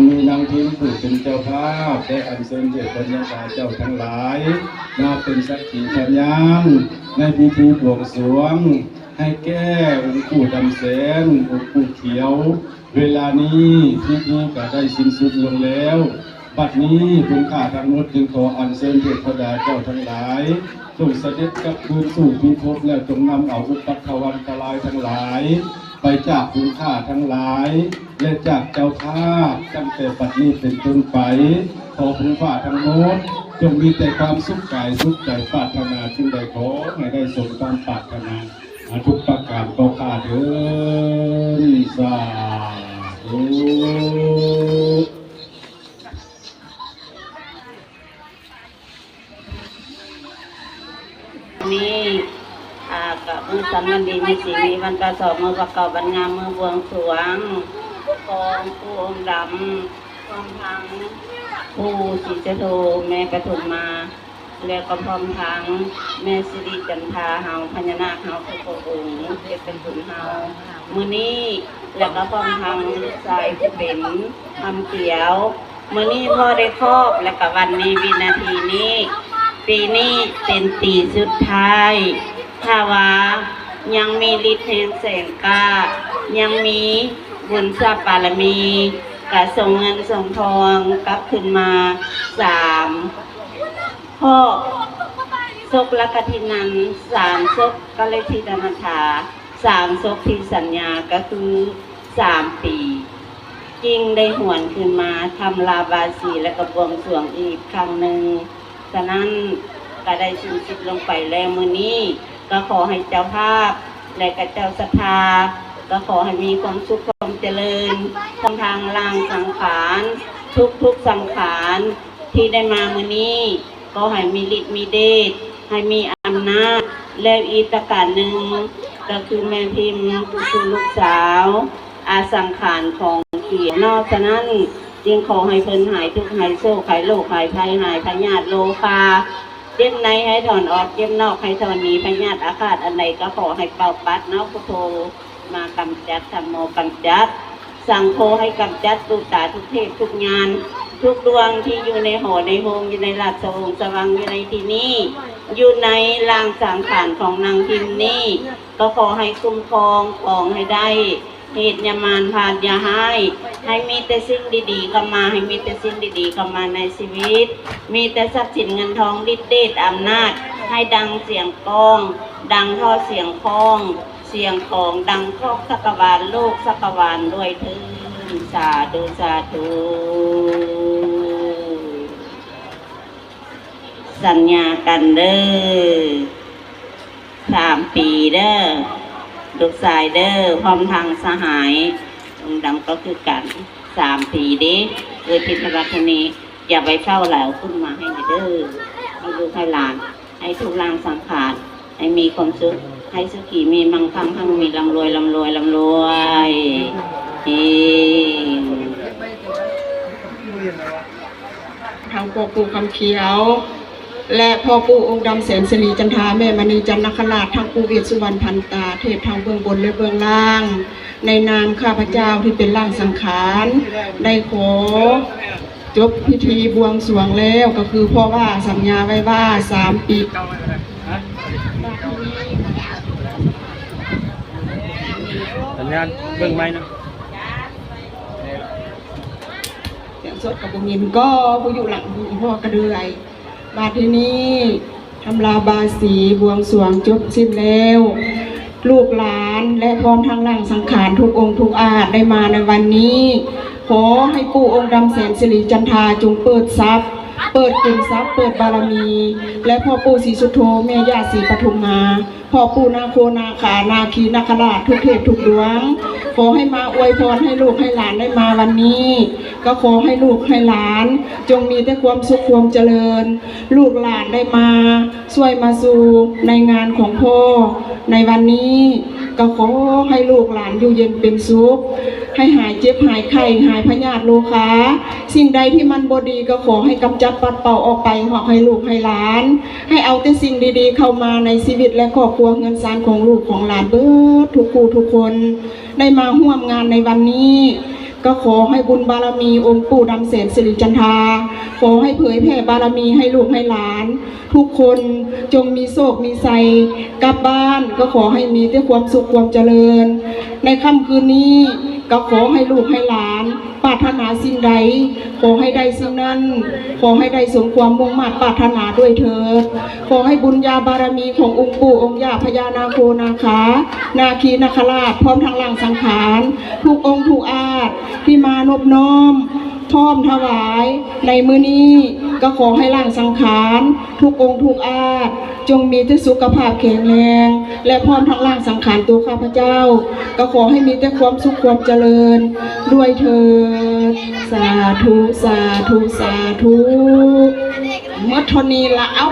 ມີນາງພິມຜູ້ເປັນເຈົ້າພາບ ໄດ້ອັນເຊີນເທບບັນຍາດາເຈົ້າທັງຫຼາຍ ມາເປັນສັກຂີພະຍານໃນພິທີບວງສວງ ໃຫ້ແກ່ອົງປູ່ດຳແສນ, ອົງປູ່ຂຽວ. ເວລານີ້ພິທີກໍໄດ້ສິ້ນສຸດລົງແລ້ວ. ບັດນີ້ ບຸນຂ້າທັງໝົດຈຶ່ງຂໍອັນເຊີນເທບພະດາເຈົ້າທັງຫຼາຍ ຈົ່ງສະເດັດກັບຄືນສູ່ພິພບ ແລ້ວຈົ່ງນຳເອົາອຸປັດຖະວັນຕະລາຍທັງຫຼາຍ ໄປຈາກບຸນຂ້າທັງຫຼາຍ ແລະ ຈາກເຈົ້າພາບ. ຕັ້ງແຕ່ບັດນີ້ເປັນຕົ້ນໄປ ຂໍບຸນຂ້າທັງໝົດ ຈົ່ງມີແຕ່ຄວາມສຸກກາຍສຸກໃຈ, ປາດຖະໜາສິ່ງໃດ ຂໍໃຫ້ໄດ້ສົມຄວາມປາດຖະໜາ ອາ ທຸກປະການ ຂໍຂ້າເທີ້ນ. ສາທຸ. ນີ້ ອາ ກະມື້ສັນວັນດີ ມີສີມີວັນຕາສອງ ມື້ປະເກົາວັນງາມ ມື້ບວງສວງຂອງປູ່ອົງດຳ ພ້ອມທັງປູ່ສີສຸໂທ ແມ່ປະທຸມມາ ແລ້ວກໍພ້ອມທັງແມ່ສິລິຈັນທາເຮົາ ພະຍານາກເຮົາທຸກພະອົງ ເຮັດເປັນບຸນເຮົາ ມື້ນີ້ ແລ້ວກໍພ້ອມທັງລູກຊາຍທີ່ເປັນຄຳຂຽວ. ມື້ນີ້ພໍ່ໄດ້ຄອບ ແລ້ວກໍວັນນີ້ ວິນາທີນີ້ ປີນີ້ເປັນປີສຸດທ້າຍ. ຖ້າວ່າຍັງມີລິດແຮງແສງກ້າ ຍັງມີບຸນຊາບບາລະມີ ກະສົ່ງເງິນສົ່ງທອງກັບຄືນມາ ສາມ ພໍ່ສົກລະກະທິນັນ ສາມສົກກະລິທິຕະນັດຖາ ສາມສົກທີ່ສັນຍາ ກະຄືສາມປີ ຈຶ່ງໄດ້ຫວນຄືນມາທຳລາບາສີ ແລະ ກະບວງສວງອີກຄັ້ງໜຶ່ງ. ສະນັ້ນ ກະໄດ້ສິ້ນສຸດລົງໄປແລ້ວ. ມື້ນີ້ ກະຂໍໃຫ້ເຈົ້າພາບ ແລະ ກະເຈົ້າສັດທາ ກະຂໍໃຫ້ມີຄວາມສຸກຄວາມຈະເລີນ ທັງທາງຮ່າງສັງຂານ ທຸກໆສັງຂານ ທີ່ໄດ້ມາມື້ນີ້ ຂໍໃຫ້ມີລິດມີເດດ ໃຫ້ມີອຳນາດ ແລ້ວອີກປະການໜຶ່ງ ກໍຄືແມ່ພິມ ກໍຄືລູກສາວ ອາ ສັງຂານຂອງຂຽວເນາະ. ສະນັ້ນ ຈຶ່ງຂໍໃຫ້ເພິ່ນຫາຍທຸກຫາຍໂສກ ຫາຍໂລກຫາຍໄພ ຫາຍພະຍາດໂລຄາ ເຈັບໃນໃຫ້ຖອນອອກ ເຈັບນອກໃຫ້ຖອນໜີ ພະຍາດອາຄາດອັນໃດກໍຂໍໃຫ້ເປົ່າປັດເນາະ ພຸດໂທ ມາກຳຈັດ ທຳໂມກຳຈັດ ສັງໂຄໃຫ້ກຳຈັດ ຕູຕາທຸກເທບທຸກຍານ ທຸກດວງທີ່ຢູ່ໃນຫໍໃນໂຮງ ຢູ່ໃນລາຊະວົງຊະວັງ ຢູ່ໃນທີ່ນີ້ ຢູ່ໃນຮ່າງສັງຂານຂອງນາງພິມນີ້ ກໍຂໍໃຫ້ຄຸ້ມຄອງ ຄອງໃຫ້ໄດ້ ເຫດຢ່າໝານ ພາດຢ່າຮ້າຍ ໃຫ້ມີແຕ່ສິ່ງດີໆເຂົ້າມາ ໃຫ້ມີແຕ່ສິ່ງດີໆເຂົ້າມາໃນຊີວິດ ມີແຕ່ຊັບສິນເງິນທອງ ລິດເດດອຳນາດ ໃຫ້ດັງສຽງກ້ອງ ດັງທໍ່ສຽງຄ້ອງ ສຽງຂອງ ດັງຂອບຈັກກະວານ ໂລກຈັກກະວານດ້ວຍເທີ້ນ. ສາທຸ ສາທຸ. ສັນຍາກັນເດີ້ ສາມປີເດີ້ ລູກຊາຍເດີ້ ພ້ອມທັງສະຫາຍອົງດຳກໍຄືກັນ ສາມປີເດ້. ເອີ ທິດທະວັດທະນີ ຢ່າໄປເຝົ້າຫຼາຍ ເອົາຂຶ້ນມາໃຫ້ແດ່ເດີ້ ໃຫ້ລູກໃຫ້ຫຼານ ໃຫ້ທຸກຮ່າງສັງຂານ ໃຫ້ມີຄວາມສຸກ ໃຫ້ສຸຂີມີມັງຄັງ ຮັ່ງມີ ລ່ຳລວຍ ລ່ຳລວຍ ລ່ຳລວຍ ເຮງ. ທັງພໍ່ປູ່ຄຳຂຽວ ແລະ ພໍ່ປູ່ອົງດຳແສນສິລິຈັນທາ ແມ່ມະນີຈັນນະຄະລາດ ທັງປູ່ເວດສຸວັນພັນຕາ ເທບທັງເບື້ອງບົນ ແລະ ເບື້ອງລ່າງ ໃນນາມຂ້າພະເຈົ້າທີ່ເປັນຮ່າງສັງຂານ ໄດ້ຂໍຈົບພິທີບວງສວງແລ້ວ ກໍຄືເພາະວ່າສັນຍາໄວ້ວ່າສາມປີ ສັນຍານເບິ່ງໄມ້ນະ. ສຽງສົດກໍບໍ່ຍິນ ກໍຜູ້ຢູ່ຫຼັງຜູ້ພໍ່ກະເດືອຍ. ບາດທີນີ້ ທຳລາບາສີບວງສວງຈົບສິ້ນແລ້ວ. ລູກຫຼານ ແລະ ພ້ອມທັງຮ່າງສັງຂານທຸກອົງທຸກອາດໄດ້ມາໃນວັນນີ້ ຂໍໃຫ້ປູ່ອົງດຳແສນສິລິຈັນທາ ຈົ່ງເປີດຊັບ ເປີດຂຸມຊັບ ເປີດບາລະມີ ແລະ ພໍ່ປູ່ສີສຸດໂທ ແມ່ຍ່າສີປະທຸມມາ ພໍ່ປູ່ນາໂຄນາຂາ ນາຄີນາຄະລາດ ທຸກເທບທຸກດວງ ຂໍໃຫ້ມາອວຍພອນໃຫ້ລູກໃຫ້ຫຼານໄດ້ມາວັນນີ້ ກໍຂໍໃຫ້ລູກໃຫ້ຫຼານຈົ່ງມີແຕ່ຄວາມສຸກຄວາມຈະເລີນ ລູກຫຼານໄດ້ມາຊ່ວຍມາຊູ່ໃນງານຂອງພໍ່ໃນວັນນີ້ ກໍຂໍໃຫ້ລູກຫຼານຢູ່ເຢັນເປັນສຸກ ໃຫ້ຫາຍເຈັບຫາຍໄຂ້ ຫາຍພະຍາດໂລຄາ ສິ່ງໃດທີ່ມັນບໍ່ດີກໍຂໍໃຫ້ກຳຈັດປັດເປົ່າອອກໄປ ຮອກໃຫ້ລູກໃຫ້ຫຼານ ໃຫ້ເອົາແຕ່ສິ່ງດີໆເຂົ້າມາໃນຊີວິດ ແລະ ຄອບຄົວເຮືອນຊານຂອງລູກຂອງຫຼານເບິດທຸກຄູ່ທຸກຄົນ ໄດ້ມາຮ່ວມງານໃນວັນນີ້ ກໍຂໍໃຫ້ບຸນບາລະມີອົງປູ່ດຳແສນສິລິຈັນທາ ຂໍໃຫ້ເຜີຍແຜ່ບາລະມີໃຫ້ລູກໃຫ້ຫຼານ ທຸກຄົນຈົ່ງມີໂຊກມີໄຊ ກັບບ້ານກໍຂໍໃຫ້ມີແຕ່ຄວາມສຸກຄວາມຈະເລີນ. ໃນຄ່ຳຄືນນີ້ກໍຂໍໃຫ້ລູກໃຫ້ຫຼານປາດຖະໜາສິ່ງໃດ ຂໍໃຫ້ໄດ້ສິ່ງນັ້ນ ຂໍໃຫ້ໄດ້ສົມຄວາມມຸ່ງມາດປາດຖະໜາດ້ວຍເທີດ. ຂໍໃຫ້ບຸນຍາບາລະມີຂອງອົງປູ່ອົງຍ່າພະຍານາໂຄນາຄາ ນາຄີນາຄະລາດ ພ້ອມທັງຮ່າງສັງຂານ ທຸກອົງທຸກອາດ ທີ່ມານົບນ້ອມ ພ້ອມຖວາຍໃນມື້ນີ້ ກໍຂໍໃຫ້ຮ່າງສັງຂານທຸກອົງທຸກອາດ ຈົ່ງມີແຕ່ສຸຂະພາບແຂງແຮງ ແລະ ພ້ອມທັງຮ່າງສັງຂານຕົວຂ້າພະເຈົ້າ ກໍຂໍໃຫ້ມີແຕ່ຄວາມສຸກຄວາມຈະເລີນດ້ວຍເທີດ. ສາທຸ ສາທຸ ສາທຸ. ໝົດເທົ່ານີ້ລະ ເອົ້າ.